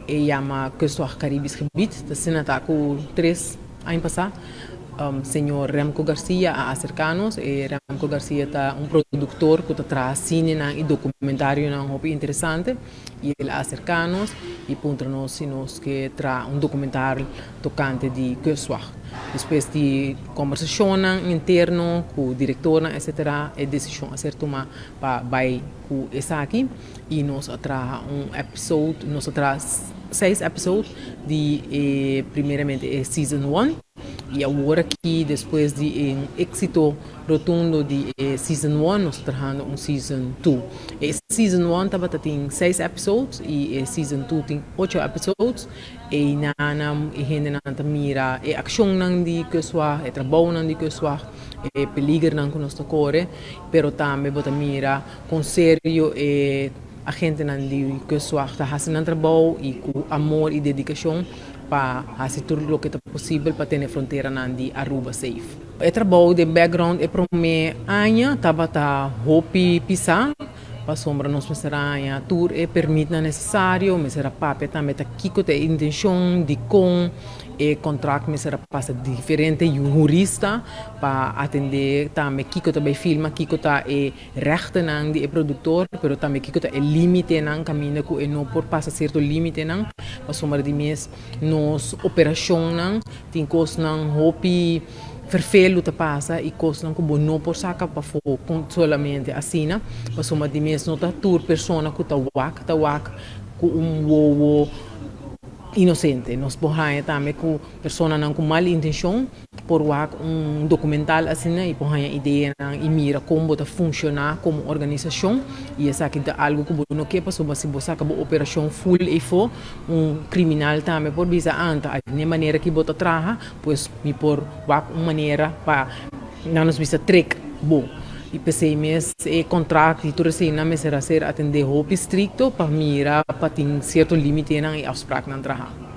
E yama Kustwacht Caribisch Gebied. Ta asina ta ku 3 aña pasá señor Remco Garcia a aserká nos. E Remco Garcia ta un produktor ku ta traha sinenan i dokumentarionan hopi interesante i el a aserká nos i puntra nos si nos ke traha un dokumentario tokante di Kustwacht. Despues di kombersashonnan interno ku direktornan, etcetera, e desishon a ser tumá pa bai ku esaki i nos a traha un episode, nos a traha seis episode di e primeramente e season 1 i awor aki, despues di un éksito rotundo di e season 1, nos ta trahando un season 2. E season 1 tabata tin seis episodes i e season 2 tin ocho episodes. E nan e hendenan ta mira e akshonnan di Kustwacht, e trabounan di Kustwacht, e peligernan ku nos ta kore, pero tambe bo ta mira kon serio e agentenan di Kustwacht ta hasi nan trabou i ku amor i dedikashon pa hasi tur loke ta posibel pa tene fronteranan di Aruba safe. E trabou den background e promé aña tabata hopi pisá, pasobra nos mester haña tur e permitnan nesesario, mester a papia tambe ta kiko ta e intenshon, dikon e kontrakt mester a pasa diferente hurista pa atendé tambe kiko ta bai filma, kiko ta e rechtennan di e produktor, pero tambe kiko ta e límitenan kaminda ku e no por pasa sierto límitenan, pasobra di mes nos operashonnan tin kosnan hopi vervelu ta pasa i kosnan ku bo no por saka pafó solamente asina, pasobra di mes no ta tur persona ku ta wak ku un wowo inosente. Nos por haña tambe ku personanan ku mal intenshon por wak un dokumental asina i por haña ideanan i mira kon bo ta funshoná komo organisashon, i esaki ta algu ku bo no ke, pasobra si bo saka bo operashon full efo, un kriminal tambe por bisa: "Anta, e manera ku bo ta traha, pues mi por wak un manera pa nan nos bisa trek bo." I p'esei mes e kontrakt i tur esei nan mester a ser atendé hopi estrikto pa mira pa tin sierto límitenan i afspraaknan traha.